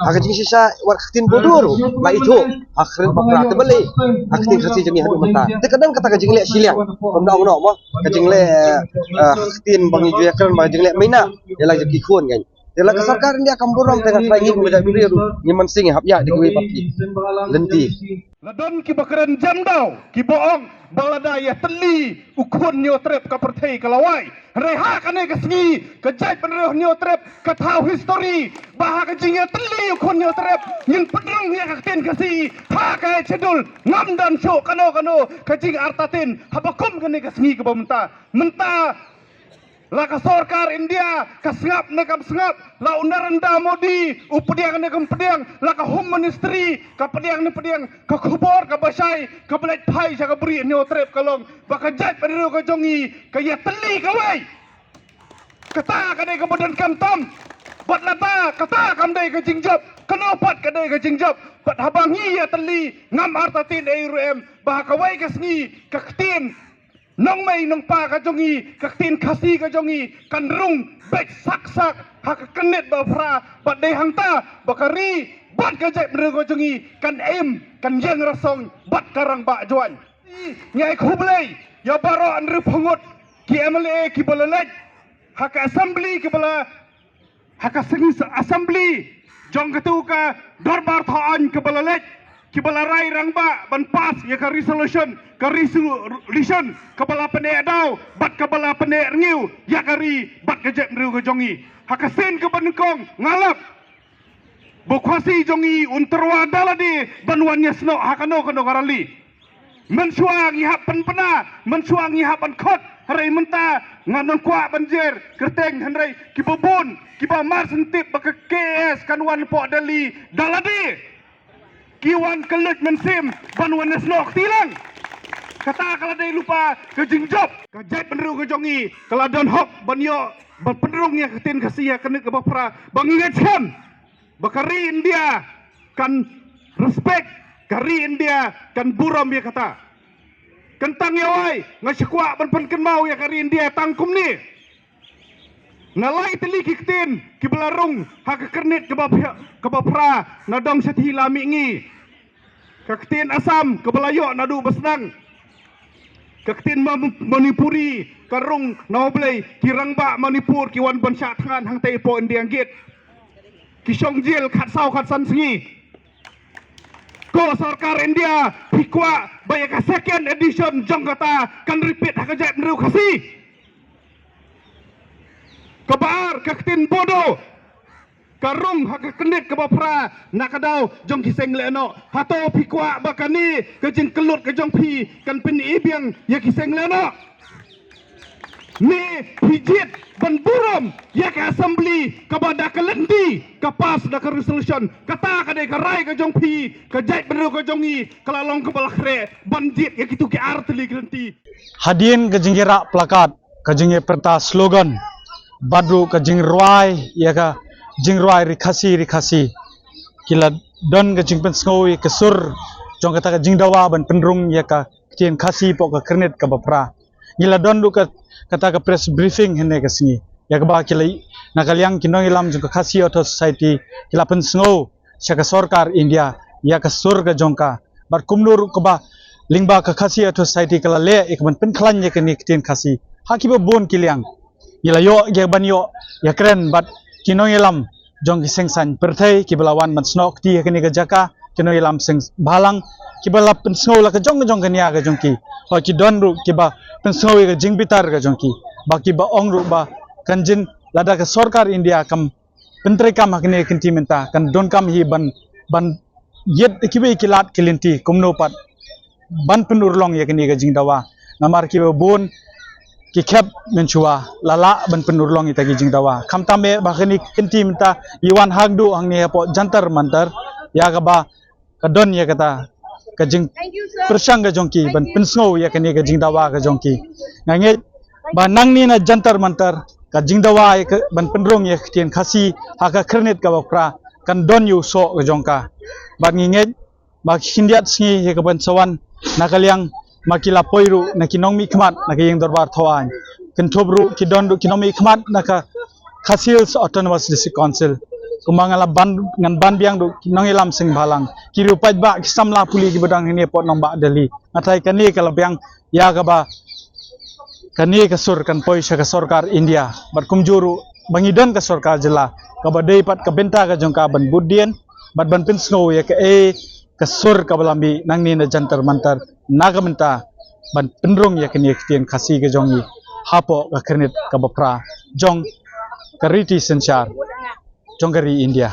ha ka jingshisha wat ka ktien Bodo ruh la ithuh ha ka khyrnit ba phra, te balei ha ka ktien Khasi jong ngi haduh mynta? Te ka don kata ka jingleh shiliang, kumba ong noh mo, ka jingleh, eh, ha ka ktien ba ngi ju ïa kren ba ka jingleh maina ïa la jong ki khun kan. Te la ka sorkar India kam burom te nga trai ngi kumba jait bynriew ruh ngi mynsiem hap ïa dei kawei pat ki lynti. La don kiba kren jam daw kiba ong ba lada ïa tylli u khun Hynñiewtrep ka pyrthei ka la wai. Hynrei ha kane ka sngi ka jaitbynriew Hynñiewtrep ka thaw history ba ha ka jingïatylli u khun Hynñiewtrep ngin pynrung ïa ka ktien Khasi ha ka Eighth Schedule. Ngam don shuh kano kano ka jingartatien haba kum kane ka sngi kaba mynta. Mynta la ka sorkar India ka sngap ne kam sngap, la u Narendra Modi u pdiang ne kam pdiang, la ka Home Ministry ka pdiang ne pdiang, ka khubor kaba shai kaba leit phai sha ka Bri Hynñiewtrep ka long ba ka jaitbynriew ka jong ngi ka ïatylli kawei. Kata ka dei kaba donkam tam. Bad lada kata kam dei ka jingjop, kano pat ka dei ka jingjop? Bad haba ngi ïatylli ngam artatien ei ruh em ba ha kawei ka sngi ka ktien nongmei nongpa ka jong ngi, ka ktien Khasi ka jong ngi kan rung beit sak sak ha ka kynit ba phra. Bad dei hangta ba ka ri bad ka jaitbynriew ka jong ngi kan im, kan ïeng rasong bad ka rangbah jwai. Ngi ai khublei ïa baroh hynriewphew ngut ki M L A kiba la leit ha ka assembly, kiba la ha ka seng assembly jong katu ka dorbar thaw aiñ kaba la leit, kiba la rai rangbah ban pass ïa ka resolution, ka resolution kaba la pyneh daw bad kaba la pyneh rngiew ïa ka ri bad ka jaitbynriew ka jong ngi. Ha ka sien kaba nyngkong nga lap ba u Khasi jong ngi un tyrwa da lade ban wan ïasnoh ha kano kano ka rally. Mynshuwa ngi hap pynbna, mynshuwa ngi hap ban khot, hynrei mynta nga nang kwah ban jer kyrteng, hynrei kiba bun kiba mar sngewtip ba ka K A S kan wan hapoh Delhi da lade. Ki wan kylluid mynsiem ban wan ïasnoh kti lang. Kata ka la dei lypa ka jingjop. Ka jaitbynriew ka jong ngi ka la don hok ban ïoh ban pynrung ïa ka ktien Khasi ha ka kynit kaba phra. Ba ngi ngeit skhem ba ka ri India kan respect, ka ri India kan burom ïa kata. Kyntang ïa wai nga shu kwah ban pynkynmaw ïa ka ri India tang kumne. Na lai tylli ki ktien kiba la rung ha ka kynit kaba phra, kaba phra na dong shathie la mihngi. Ka ktien Assam kaba la ïoh naduh ba sdang. Ka ktien Ma-, Manipuri ka rung na U Blei, ki rangbah Manipur ki wan ban shah thngan hangtei hapoh India Gate. Ki shong jel khatsaw khatsan sngi. Ko sorkar India, phi kwah ba ïa ka second edition jong kata kan repeat ha ka jaitbynriew Khasi? Kaba ar, ka ktien Bodo ka rung ha ka kynit kaba phra na ka daw jong ki seng lehnoh. Hato phi kwah ba kane ka jingkyllut ka jong phi kan pyni biang ïa ki seng lehnoh? Ne phi jied ban burom ïa ka assembly kaba da ka lynti ka pass da ka resolution? Kata ka dei ka rai ka jong phi, ka jaitbynriew ka jong ngi ka la long kaba la khreh ban jied ïa kitu ki ar tylli ki lynti. Hadien ka jingïarap plakat, ka jingïapyrta slogan bad ruh ka jingrwai ïa ka jingrwai Ri Khasi, Ri Khasi, ki la don ka jingpynsngew ïa ka sur jong kata ka jingdawa ban pynrung ïa ka ktien Khasi hapoh ka kynit kaba phra. Ngi la don ruh ka, kata ka press briefing hynne ka sngi ïa kaba ki la, na ka liang ki nongïalam jong ka Khasi Authors Society ki la pynsngew sha ka sorkar India ïa ka sur ka jong ka. Bad kumno ruh kaba lyngba ka Khasi Authors Society ka la leh ïa ka ban pynkhlaiñ ïa kane ka ktien Khasi ha kiba bun ki liang. Ngi la ïoh ïa ban ïoh ïakren bad ki nongïalam jong ki seng saiñ pyrthei kiba la wan ban snoh kti ha kane ka jaka, ki nongïalam seng bhalang kiba la pynsngew la ka jong ka jong ka nia ka jong ki. Bad ki don ruh kiba pynsngew ïa ka jingbitar ka jong ki, ba kiba ong ruh ba kan jin lada ka sorkar India kam pyntreikam ha kane ka kynti mynta, kan donkam hi ban, ban ïit kiwei ki lad ki lynti kumno pat ban pynurlong ïa kane ka jingdawa. Namar kiba bun ki khep mynshuwa la lah ban pynurlong ïa kita ki jingdawa. Khamtam eh ba kane ka kynti mynta ngi wan haduh hangne hapoh Jantar Mantar ïa kaba ka don ïa kata ka jingpyrshang ka jong ki ban pynsngew ïa kane ka jingdawa ka jong ki. Nga ngeit ba nangne na Jantar Mantar ka jingdawa ïa ka ban pynrung ïa ka ktien Khasi ha ka kynit kaba phra kan don ïa u soh ka jong ka. Bad ngi ngeit ba ki khyndiat sngi ïa ka ban sa wan na ka liang ma ki la poi ruh na ki nongmihkhmat na ka ïing dorbar thaw aiñ. Kynthup ruh ki don ruh ki nongmihkhmat na ka Khasi Hills Autonomous District Council. Kumba nga la ban, ngan ban biang ruh ki nongïalam seng bhalang, ki riew paidbah, ki samla pule kiba dang hangne hapoh nongbah Delhi. Nga tharai kane ka la biang ïa kaba kane ka sur kan poi sha ka sorkar India. Bad kumjuh ruh ba ngi don ka sorkar jylla. kaba dei pat ka bynta ka jong ka ban bud dien bad ban pynsngew ïa kaei ka sur kaba la mih nangne na Jantar Mantar na ka bynta ban pynrung ïa kane ka ktien Khasi ka jong ngi hapoh ka khyrnit kaba phra jong ka riti synshar jong ka ri India.